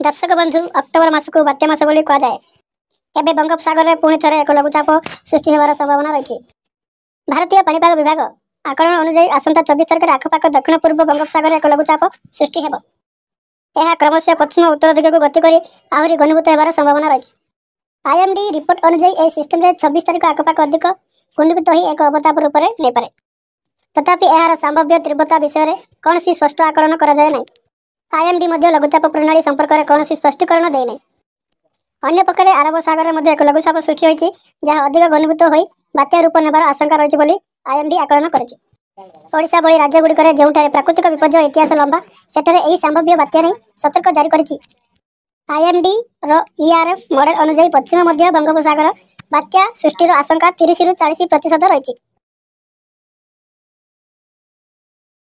ଦର୍ଶକ ବନ୍ଧୁ, ଅକ୍ଟୋବର ମାସକୁ ବାତ୍ୟା ମାସ ବୋଲି କୁହାଯାଏ। ଏବେ ବଙ୍ଗୋପସାଗରରେ ପୁଣି ଥରେ ଏକ ଲଘୁଚାପ ସୃଷ୍ଟି ହେବାର ସମ୍ଭାବନା ରହିଛି। ଭାରତୀୟ ପାଣିପାଗ ବିଭାଗ ଆକଳନ ଅନୁଯାୟୀ ଆସନ୍ତା 24 ତାରିଖରେ ଆଖପାଖ ଦକ୍ଷିଣ ପୂର୍ବ ବଙ୍ଗୋପସାଗରରେ ଏକ ଲଘୁଚାପ ସୃଷ୍ଟି ହେବ। ଏହା କ୍ରମଶଃ ପଶ୍ଚିମ ଉତ୍ତର ଦିଗକୁ ଗତି କରି ଆହୁରି ଘନୀଭୂତ ହେବାର ସମ୍ଭାବନା ରହିଛି। ଆଇଏମ୍ଡି ରିପୋର୍ଟ ଅନୁଯାୟୀ ଏହି ସିଷ୍ଟମରେ 26 ତାରିଖ ଆଖପାଖ ଅଧିକ ଘନୀଭୂତ ହୋଇ ଏକ ଅବତାପ ରୂପରେ ନେଇପାରେ। ତଥାପି ଏହାର ସମ୍ଭାବ୍ୟ ତୀବ୍ରତା ବିଷୟରେ କୌଣସି ସ୍ପଷ୍ଟ ଆକଳନ କରାଯାଏ ନାହିଁ। ଆଇଏମ୍ଡି ମଧ୍ୟ ଲଘୁଚାପ ପ୍ରଣାଳୀ ସମ୍ପର୍କରେ କୌଣସି ସ୍ପଷ୍ଟୀକରଣ ଦେଇନାହିଁ। ଅନ୍ୟପକ୍ଷରେ ଆରବ ସାଗରରେ ମଧ୍ୟ ଏକ ଲଘୁଚାପ ସୃଷ୍ଟି ହୋଇଛି, ଯାହା ଅଧିକ ଘନୀଭୂତ ହୋଇ ବାତ୍ୟା ରୂପ ନେବାର ଆଶଙ୍କା ରହିଛି ବୋଲି ଆଇଏମ୍ଡି ଆକଳନ କରିଛି। ଓଡ଼ିଶା ଭଳି ରାଜ୍ୟଗୁଡ଼ିକରେ ଯେଉଁଠାରେ ପ୍ରାକୃତିକ ବିପର୍ଯ୍ୟୟ ଇତିହାସ ଲମ୍ବା, ସେଠାରେ ଏହି ସମ୍ଭାବ୍ୟ ବାତ୍ୟା ନେଇ ସତର୍କ ଜାରି କରିଛି। ଆଇଏମ୍ଡି ର ଇଆର୍ଏଫ୍ ମଡେଲ ଅନୁଯାୟୀ ପଶ୍ଚିମ ମଧ୍ୟ ବଙ୍ଗୋପସାଗର ବାତ୍ୟା ସୃଷ୍ଟିର ଆଶଙ୍କା 30ରୁ 40% ରହିଛି।